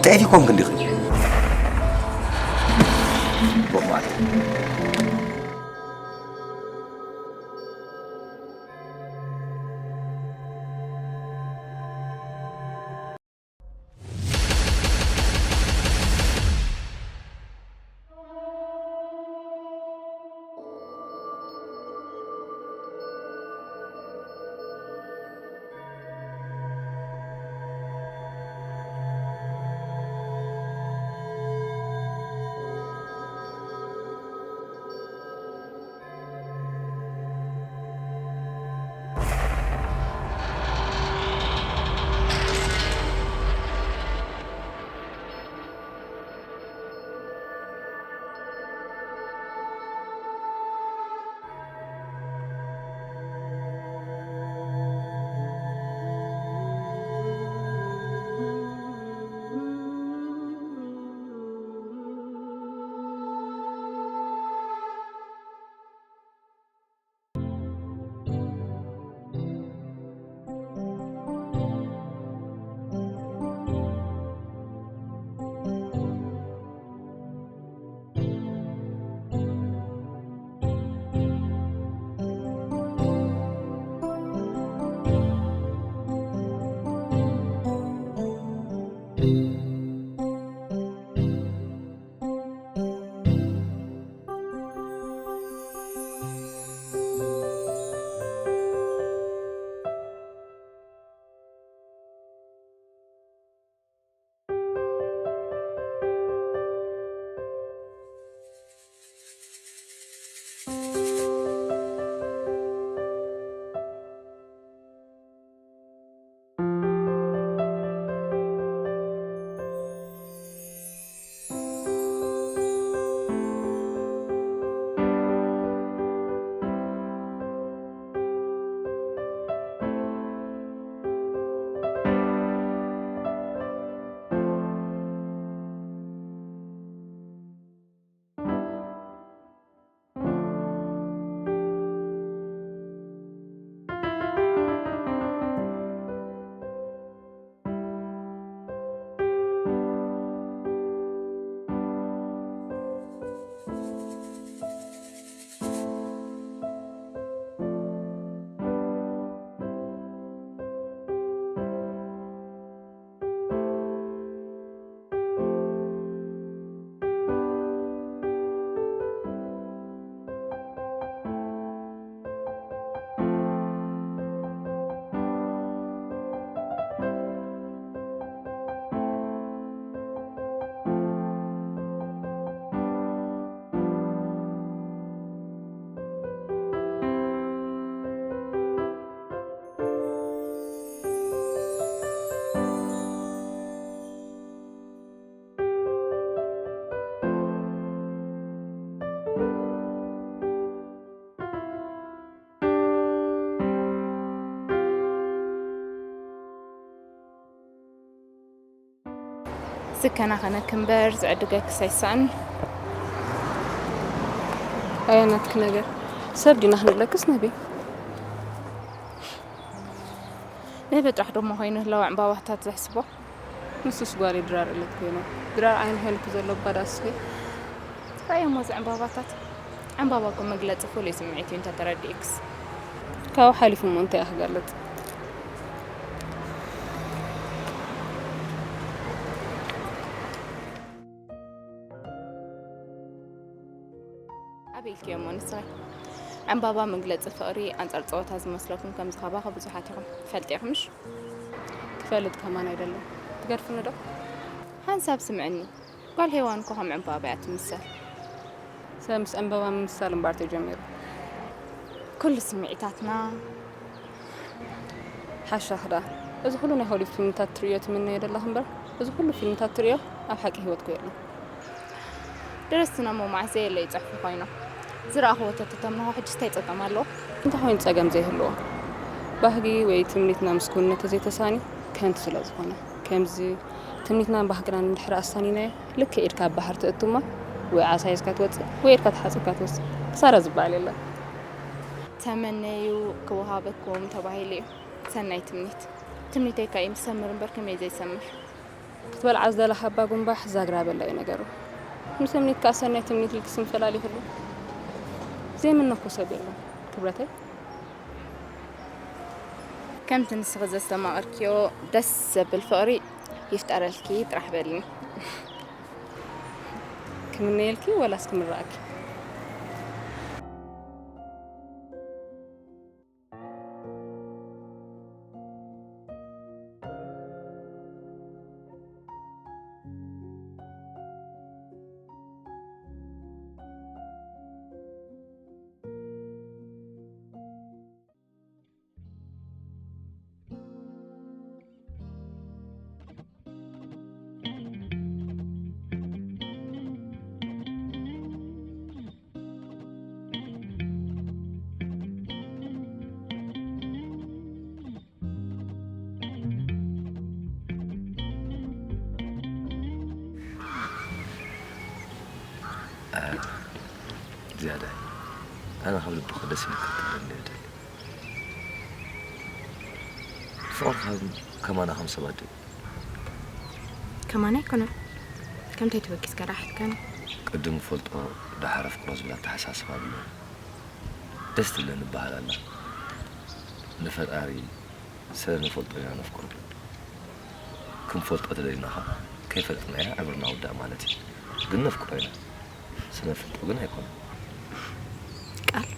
ጥዕቲ ኮንክ እንዲኺ። ቦቕ ማለት። ዝከናኸነኪ እምበር ዝዕድገክስ ኣይሳእን። ኣየናትኪ ነገር ሰብ ዲና ክንብለክስ ነቢ? ነቢ ጥራሕ ደሞ ኮይኑ ህላወ ዕምባባታት ዘሕስቦ። ንሱስ ጓለይ ድራር እለት ኮይኑ ድራር ዓይኑ ሄልኩ ዘሎ ባዳስኪ። ራእየሞ እዚ ዕምባባታት። ዕምባባ እኮ መግለጺ ፍሉይ ስምዒት እዩ እንተተረዲእክስ። ካብኡ ሓሊፉ እሞ እንታይ ክገልጽ? ኣበይ ኢልክዮ እሞ ንስኺ? ዕምባባ መግለጺ ፍቕሪ ኣንጻር ጸወታ ዝመስለኩም ከም ዝኸባኸ ብዙሓት ኢኹም። ትፈልጢ ኢኺ ምሽ? ክፈልጥ ከማን ኣይደልን። ትገድፍኒ ዶ? ሓንሳብ ስምዕኒ። ጓል ሄዋን እኮ ከም ዕምባባ እያ ትምሰል። ሰብ ምስ ዕምባባ ምምሳል እምበር ተጀሚሩ። ኩሉ ስምዒታትና። ሓሻኽ ደኣ። እዚ ኩሉ ናይ ሆሊውድ ፊልምታት ትርእዮ ትምነዮ ደለኽ እምበር፣ እዚ ኩሉ ፊልምታት ትርእዮ ኣብ ሓቂ ህይወት እኮ የለን። ደረስትና እሞ መዓስ ዘየለ ይጽሕፉ ኮይኖም። ዝረኣኽዎ ተተተምንኾ ሕጂስ እንታይ ጸገም ኣለዎ? እንታይ ኮይኑ ጸገም ዘይህልዎ? ባህጊ ወይ ትምኒትና ምስ ክውንነት ተዘይተሳኒ ከንቱ ስለ ዝኾነ። ከምዚ ትምኒትናን ባህግናን እንድሕር ኣሳኒናዮ፣ ልክዕ ኢድካ ኣብ ባሕሪ ትእቱ እሞ ወይ ዓሳ ሒዝካ ትወጽእ ወይ ኢድካ ተሓጺብካ ትወጽእ። ክሳራ ዝበሃል የለን። ተመነዩ ክወሃበኩም ተባሂሉ እዩ። ሰናይ ትምኒት። ትምኒተይ ከኣ እዩ ዝሰምር እምበር ከመይ ዘይሰምር። ክትበልዓ ዝደለኻ እባ ጉንባሕ ዛግራ በላ እዩ ነገሩ። ንትምኒት ከኣ ሰናይ ትምኒት ኢልኪ ስም ፈላሊኽሉ። ዘይምነኮ ሰብ የለን ክብረተይ። ከምቲ ንስኺ ዘስተማቐርክዮ ደስ ዘብል ፍቕሪ ይፍጠረልኪ ጥራሕ በልኒ። ክምነየልኪ ወላስ ክምረኣኪ? ዝያዳ ኣነ ካብ ልብኺ ደስ ኢልካ ክትብለኒ እየ ደሊ። ፍቕሪ ካብ ከማና ከም ሰባት ድዩ? ከማና ኣይኮነን። ከምተይ ተበጊስካ ደኣ ሓትካኒ። ቅድም ፈልጦ ደሓር ኣፍቅሮ ዝብል ኣተሓሳስባ ብሎ ደስ ትብለኒ እበሃል ኣላ። ንፈጣሪ ስለ ንፈልጦ ኢና ነፍቅሮ። ክንፈልጦ ተደሊና ኸዓ ከይፈለጥናዮ ዕብርና ውዳእ ማለት እዩ። ግን ነፍቅሮ ኢና። ስነፍልጦ ግን ኣይኮነን። ቃል፣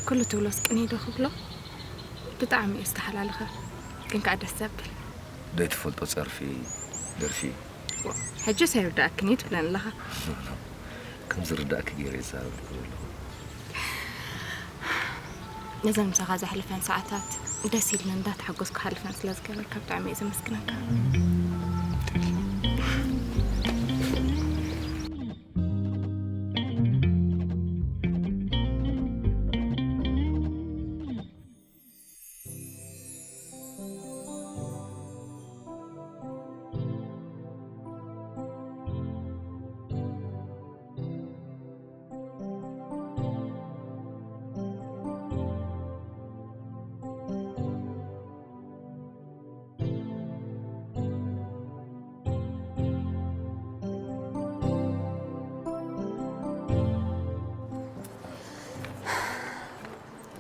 ኩሉ ትብሎስ ቅኔ ዶ ክብሎ? ብጣዕሚ እዩ ዝተሓላልኸ፣ ግን ከኣ ደስ ዘብል። ዘይትፈልጦ ጸርፊ፣ ደርፊ። ሕጂስ ኣይርድኣክን እዩ ትብለኒ ኣለኻ። ከም ዝርዳእኪ ገይረ ይዛረበልኩ ዘለኹ። ነዘን ምሳኻ ዘሕልፈን ሰዓታት ደስ ኢልኒ እንዳተሓጎስኩ ክሓልፈን ስለ ዝገበርካ ብጣዕሚ እየ ዘመስግነካ።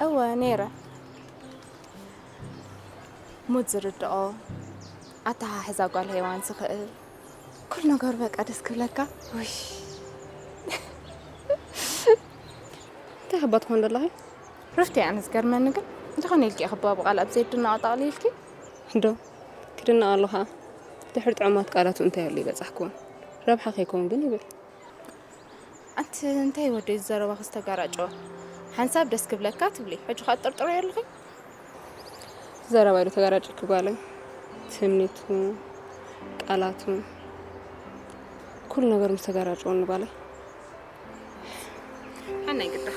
እወ፣ ነይረ። ሙድ ዝርድኦ፣ ኣተሓሕዛ ጓል ሄዋን ዝኽእል፣ ኩሉ ነገሩ በቃ ደስ ክብለካ። ውይ። እንታይ ክባ ትኾን ዘለኺ? ሩፍቲ፣ ኣነ ዝገርመኒ ግን፣ እንተኾነ ኢልኪ ኢኺ ብቃል ኣብ ዘይድነቕ ጠቕሊልኪ? እንዶ፣ ክድነቕ ኣለኻ። ድሕሪ ጥዑማት ቃላቱ እንታይ ኣሎ ይበጻሕክዎ? ረብሓ ከይከውን ግን ይብል። ኣንቲ እንታይ ወደይ ዘረባኺ ዝተጋራጨወ? ሓንሳብ ደስ ክብለካ ትብሊ፣ ሕጂ ኸኣ ትጥርጥርዮ ኣለኺ? ዘረባ ኢሉ ተጋራጨኪ ጓለይ። ትምኒቱ፣ ቃላቱ፣ ኩሉ ነገሩ ምስ ተጋራጨወኒ ጓለይ። ሓናይ ግዳ።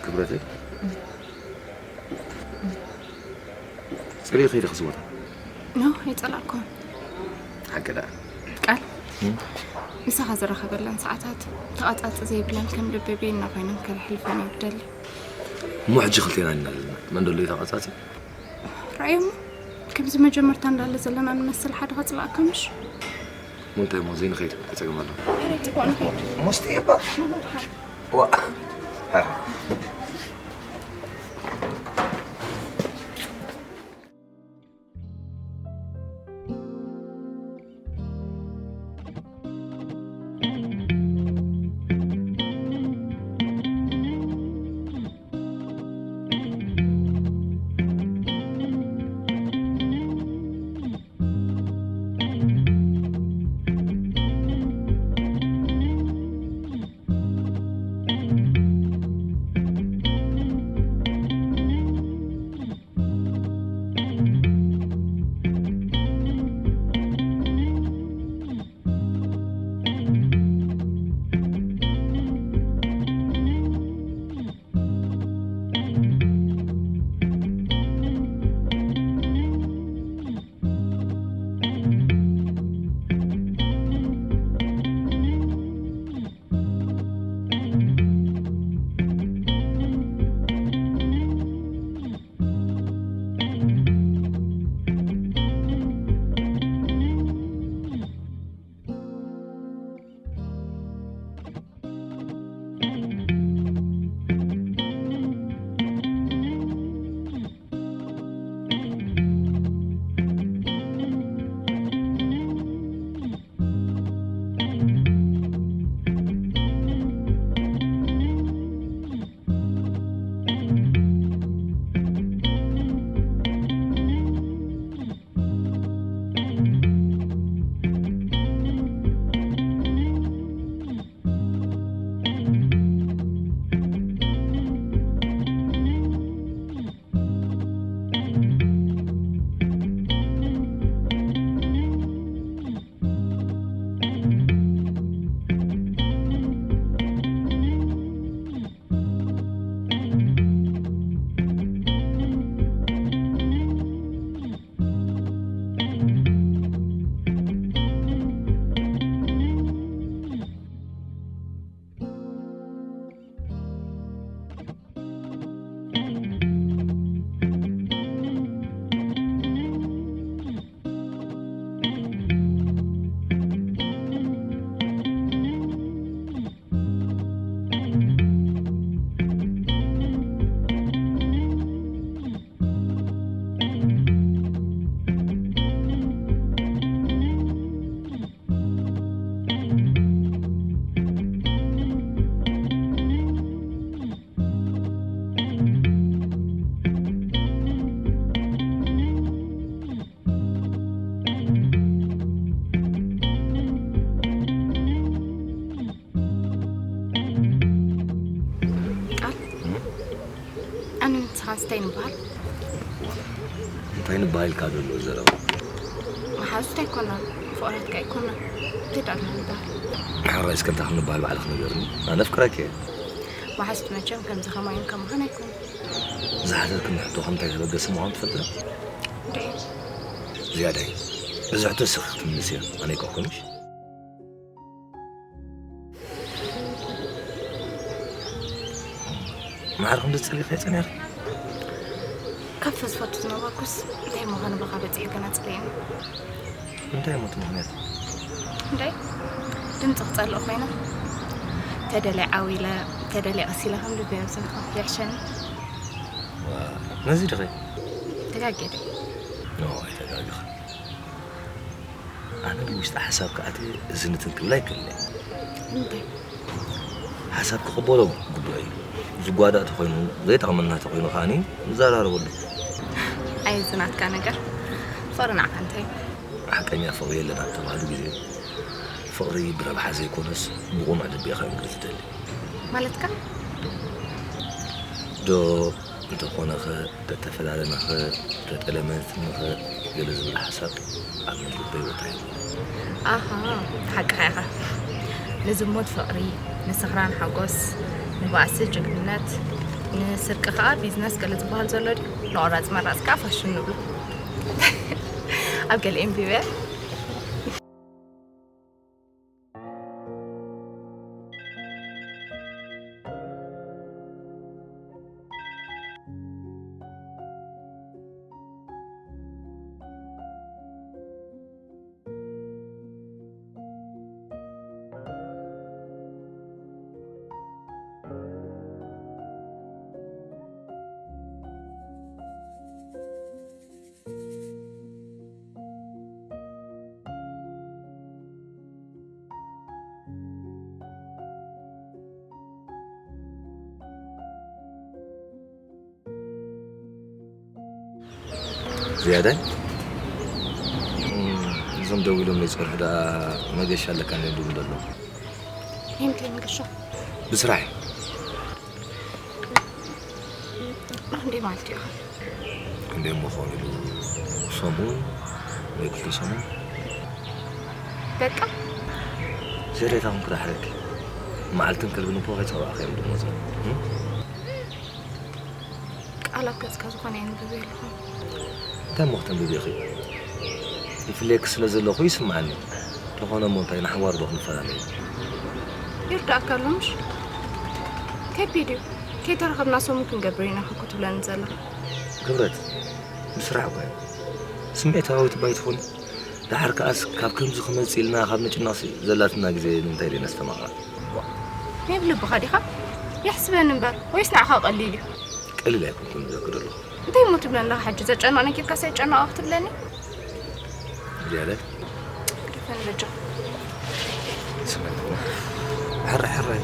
ክብረተይ፣ ጽልኢ ከይደ ክዝወታ። ኖ፣ ኣይጸላእኩን። ሓቂ ደኣ። ቃል፣ እም? ምሳኻ ዝረኸበለን ሰዓታት ተቓጻጺ ዘይብለን ከም ልቢ ቤና ኮይነን ከሕልፈን እየ ዝደሊ። እሞ ሕጂ ክልቴና ኢና ዘለና። መን ደሎ እዩ ተቓጻጺ? ራእዮሞ፣ ከምዚ መጀመርታ እንዳለ ዘለና ንመስል ሓደ ከጽላእካ ምሽ? እሞ እንታይ እሞ ዘይንኸይድ? እንታይ ጸገም ኣሎ? ኧረ፣ ጽቡቕ ንኸይድ። ሞስቲ እባ። ዋ። ሃ። ሓዝታይ ንበሃል። እንታይ ንበሃል ኢልካ ዘሎ ዘረባ? መሓዙት ኣይኮናን፣ ፍቕራትካ ኣይኮናን። እንታይ ደኣ ንበሃል? ሕራይ እስከ እንታይ ክንበሃል ባዕልኺ ንገርኒ። ኣነ ኣፍቅረኪ እየ። መሓዙት መቸም ከምዚ ከማይ እዮም ከማኻን ኣይኮኑን። ዝሓተትክኒ ሕቶ ከምታይ ዘበገሰ ምዃኑ ትፈልጢ ዶ? እንታይ? ዝያዳይ፣ እዚ ሕቶ ንስኺ ክትምልስዮ፣ ኣነ ኣይኮንኩንሽ። ማዕረ ክንዲ ጸሊእኺ ጸኒሕኪ? ከፍ ዝፈቱ ዝነበርኩስ እንታይ ምዃኑ ብኻ በጺሑ ገና ጽለየኒ። እንታይ እሞ እቲ ምኽንያት? እንታይ? ድምፂ ክጸልእ ኮይነ። ተደልየ ዓው ኢለ፣ ተደልየ ቀስ ኢለ ከም ልቢ የብዝንካ። ይሕሸኒ። ዋ፣ ነዚ ድኺ? ተጋግየ ድየ? ኖ፣ ኣይተጋግኺ። ኣነ ውሽጢ ሓሳብ ክኣቲ እዚ ንትን ክብል ኣይክእልን እየ። እንታይ? ሓሳብ ክቕበሎ ግቡእ እዩ። ዝጓዳእ ተኾይኑ፣ ዘይጠቕመና ተኾይኑ ከኣኒ ንዘራረበሉ። ኣይ፣ እዚ ናትካ ነገር። ፍቕሪ ንዓኻ እንታይ እዩ? ሓቀኛ ፍቕሪ የለን ኣብ ተባህሉ ግዜ፣ ፍቕሪ ብረብሓ ዘይኮነስ ብቑኑዕ ልቢ እዩ ክእንግድ ዝደሊ። ማለትካ? ዶ እንተኾነኸ፣ ተተፈላለናኸ፣ ተጠለመትንኸ፣ ገለ ዝብል ሓሳብ ኣብ ልበይ ቦታ የብሉን። ኣሃ፣ ሓቅኻ ኢኻ። ንዝሙት ፍቕሪ፣ ንስኽራን ሓጎስ፣ ንባእሲ ጅግንነት፣ ንስርቂ ኸኣ ቢዝነስ ገለ ዝበሃል ዘሎ ድዩ? ንቖራጽ መራጽ ከኣ ፋሽን ንብሎ። ኣብ ገለ ኣንቢበ። ዝያዳይ፣ እም፣ እዞም ደው ኢሎም ዘይጸንሑ ደኣ መገሻ ኣለካ እንዲዮም ዝብሉ ዘለዉ። እንታይ መገሻ? ብስራሕ እዩ። ክንደይ ማለት እዩ? ክንደይ እሞ ክኸውን ኢሉ? ሰሙን ወይ ክልተ ሰሙን። በቃ። ዘሬታ ኹን ክዳሕረኪ። መዓልትን ከልብን እኮ ከይጸዋዕኺ እዮም ዝመጹ። እም? ቃላት ገጽካ ዝኾነ የንብብ የለኹን። እንታይ እሞ ክተንብቢ ኢኺ? ይፍለየኪ ስለ ዘለኹ ይስምዓኒ። ተኾነ እሞ እንታይ ንሓዋሩ ዶ ክንፈላለ? ይርዳእካ ኣሎ ምሽ? ከቢድ እዩ። ከይተራኸብና ሰሙን ክንገብር ኢና እኮ ትብለኒ ዘለኻ። ክብረት፣ ብስራሕ እኮ እዩ። ስምዒታዊት እባ ኣይትኹኒ። ደሓር ከኣስ ካብ ከምዚ ክመጽእ ኢልና ካብ ምጭናቕሲ ዘላትና ግዜ ንምንታይ ደይነስተማቕራ? ናይ ብልብኻ ዲኻ? የሕስበኒ እምበር፣ ወይስ ንዓኻ ቀሊል እዩ? ቀሊል ኣይኮንኩን ዝብለኪ ዘለኹ። እንታይ እሞ ትብለኒ ኣለኻ ሕጂ? ዘጨንቕ ነጊርካስ ኣይጨነቕ ክትብለኒ? ዝያዳይ? ግደፈኒ በጃ። ስምዕኒ። ሕራይ፣ ሕራይ።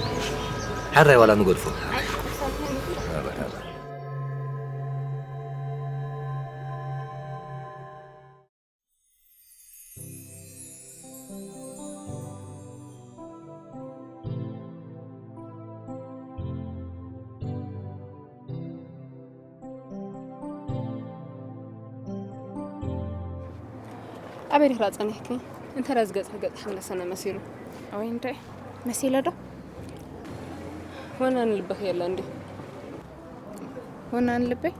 ሕራይ ዋላ ንገድፎ። ኣይ፣ ክሰምዕኒ። ኣበ፣ ኣበ። ኣበይ ዲኽራ ጸኒሕኪ? እንተ ደኣ ዝገጽኺ ገጽ ሓምለሰነ መሲሉ። ወይ እንታይ? መሲለ ዶ? ወናኒ ልብኺ የለ እንዲ። ወናኒ ልበይ?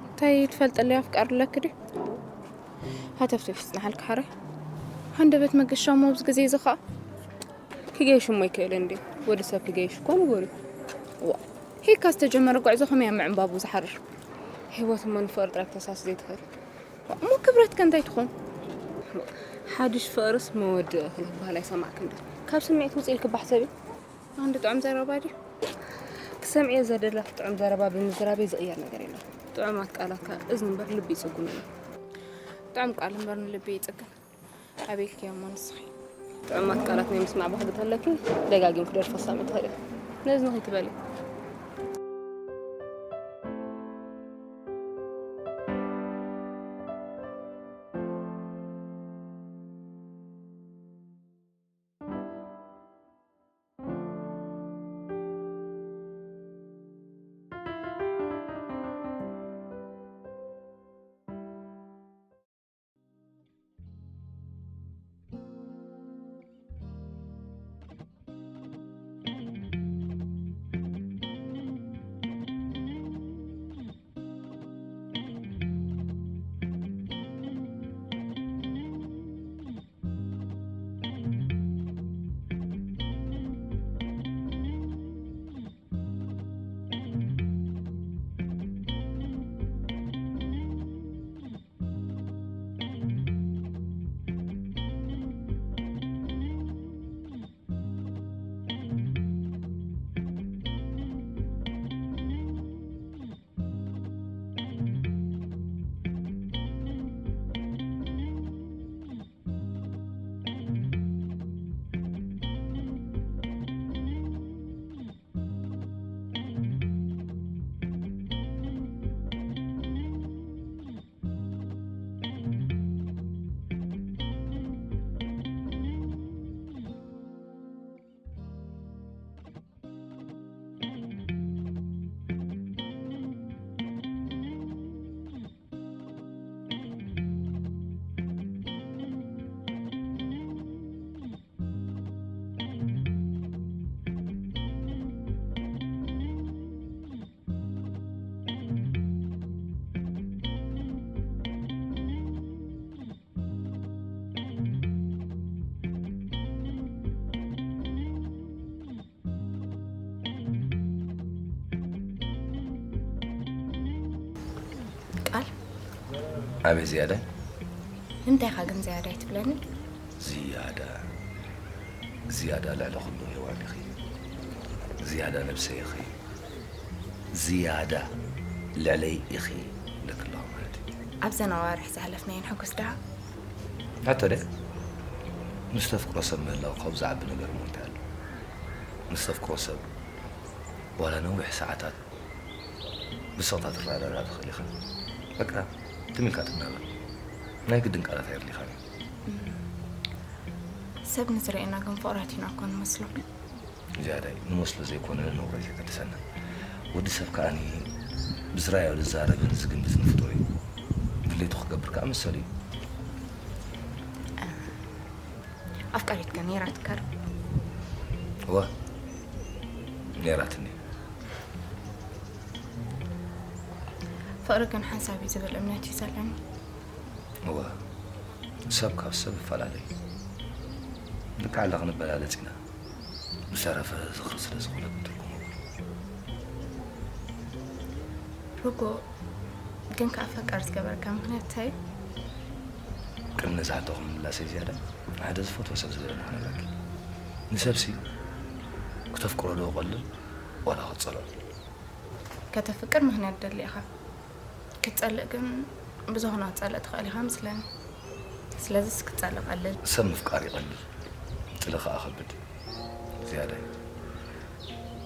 እንታይ ትፈልጥለይ ኣፍቃሪ ኣለኪ ድዩ? ሃተፍተፍ ይጽንሓልኪ ሓራይ። ሃንደበት መገሻ እሞ ኣብዚ ግዜ እዚ ኸኣ? ክገይሽ እሞ ይክእል እንዲ። ወዲ ሰብ ክገይሽ እኮ ንቡር እዩ። ዋ፣ ሄካ ዝተጀመረ ጉዕዞ ከመይ ኣብ ምዕንባቡ ዝሓርር? ህይወት እሞ ንፍቕሪ ጥራይ ክተሳሲ ዘይትኽእል። እሞ ክብረትከ እንታይ ትኾን? ሓድሽ ፍቕርስ መወድእ ክበሃል ኣይሰማዕክን ዶ? ካብ ስምዒት ውፅእ ኢልኪ ባሕሰብ እዩ። ኣንድ ጥዑም ዘረባ ድዩ? ክሰምዕዮ ዘደለኺ ጥዑም ዘረባ ብምዝራበይ ዝቕየር ነገር የለን። ጥዑማት ቃላት ከኣ እዝኒ እምበር ልቢ ይጽጉኑ እዮም። ጥዑም ቃል እምበር ንልቢ ይጽግን። ኣበይ ኢልክዮ እሞ ንስኺ? ጥዑማት ቃላት ናይ ምስማዕ ባህጊ ተለኪ ደጋጊምኪ ደርፊ ክሰምዒ ትኽእሊ። ነዚ ንኺ ትበሊ። ኣቤት ዝያዳይ? ንምንታይ ኢኻ ግን ዝያዳይ ትብለኒ? ዝያዳ ዝያዳ ልዕሊ ኩሉ ሄዋን ኢኺ። ዝያዳ ነብሰይ ኢኺ። ዝያዳ ልዕለይ ኢኺ ኢለኪ ኣለኹ ማለት እዩ። ኣብዘን ኣዋርሕ ዝሓለፍናየን ሕጉስ ደኣ? ሕቶ ድያ? ምስ ተፍቅሮ ሰብ ምህላው ካብኡ ዝዓቢ ነገር እሞ እንታይ ኣሎ? ምስ ተፍቅሮ ሰብ ዋላ ነዊሕ ሰዓታት ብስቕታ ትረዳዳ ትኽእል ኢኻ። በቃ ትም ኢልካ ትናበር። ናይ ግድን ቃላት ኣየድልይካን እዩ። ሰብ ንዝርእየና ግን ፍቕራት ኢና እኮ ንመስሎ። ዝያዳይ ንመስሎ ዘይኮነ ንነውሮ ዘገድሰና። ወዲ ሰብ ከኣኒ ብዝረኣዮ ዝዛረብን ዝግምትን ፍጡር እዩ። ድሌቱ ክገብር ከኣ መሰሉ እዩ። ኣፍቃሪትካ ነይራትካ ዶ? እወ ነይራትኒ። ፍቕሪ ግን ሓንሳብ እዩ ዝብል እምነት እዩ ዘለኒ። እወ ሰብ ካብ ሰብ ይፈላለ እዩ። ልክዕ ኣላ ክንበላለጽ ኢና። ብዝተረፈ ዝኽሪ ስለ ዝኾነ ግን ትርጉም የብሉን። ርጉእ ግን ከኣ ፈቃር ዝገበረካ ምኽንያት እንታይ እዩ? ቅድሚ ነዚ ሕቶኹም ምላሰይ ዝያዳ ሓደ ዝፈትዎ ሰብ ዝበለኒ ክነግረኪ። ንሰብሲ ክተፍቅሮ ዶ ይቐልል ዋላ ክትጸልኦ? ከተፍቅር ምኽንያት ደሊ ኢኻ። ክትጸልእ ግን ብዝኾነ ክትጸልእ ትኽእል ኢኻ መስለኒ። ስለዚስ ክትጸልእ ቀልል። ሰብ ምፍቃር ይቐልል፣ ጥልኢ ኸኣ ከብድ። ዝያዳይ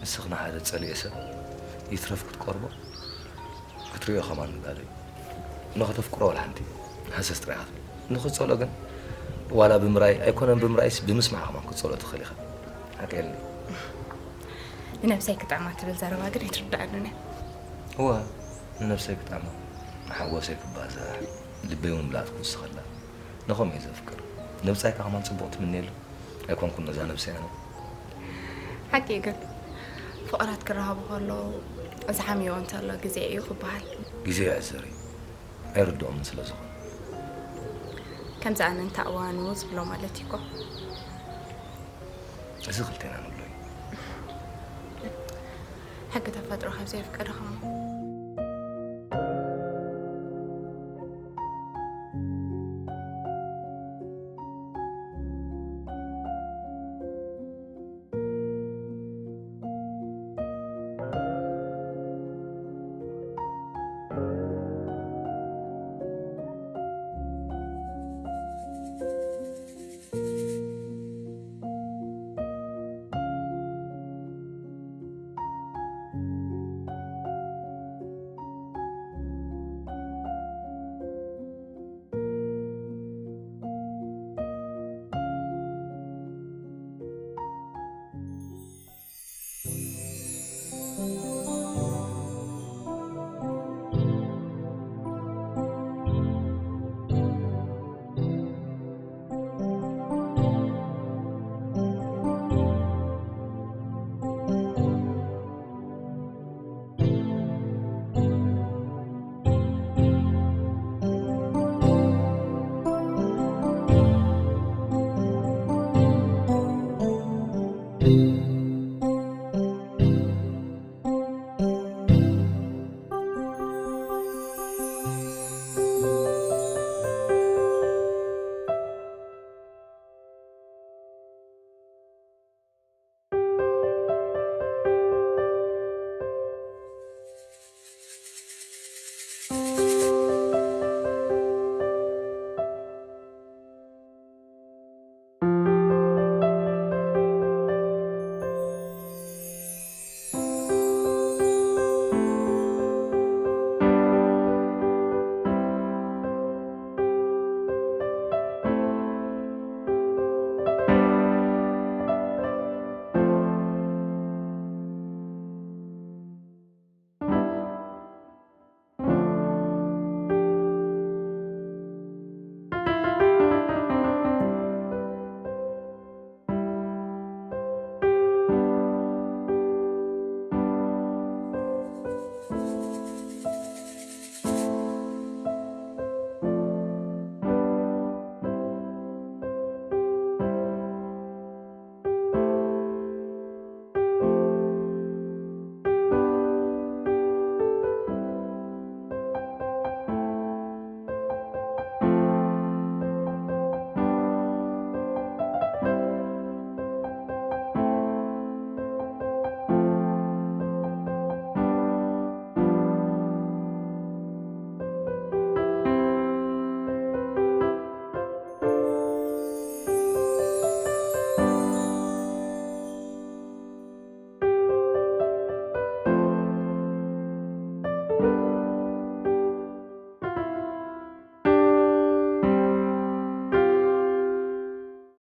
ንስኺ ንሓደ ዝጸልእዮ ሰብ ይትረፍ ክትቀርቦ ክትርእዮ ከማን ምጋዶ እዩ። ንኸተፍቅሮ ዋላ ሓንቲ ሃሰስ ጥራይ ኢኻ ትብል። ንኽትጸልኦ ግን ዋላ ብምርኣይ ኣይኮነን ብምርኣይስ ብምስማዕ ከማን ክትጸልኦ ትኽእል ኢኻ። ሓቀይ ኢልኒ። ንነብሰይ ክጥዕማ ትብል ዘረባ ግን ኣይትርድኣንን እያ። እወ ንነብሰይ ክጥዕማ ንሓጎሰይ ክባዛሕ ልበይ እውን ምልኣት ክውስኸላ ንኸምኡ እየ ዘፍቅር። ንብጻይ ከማን ጽቡቕ ትምነየሉ ኣይኮንኩን ነዛ ነብሰይ ኣነ። ሓቂ እዩ ግን ፍቕራት ክረሃቡ ከለዉ ዝሓምይዎ እንተሎ ግዜ እዩ ክበሃል። ግዜ ይዕዘር እዩ ኣይርድኦምን ስለ ዝኾነ። ከምዚ ኣነ እንተ እዋኑ ዝብሎ ማለት እዩ እኮ። እዚ ክልቴና ንብሎ እዩ። ሕጊ ተፈጥሮ ካብ ዘየፍቀዶ ኸማ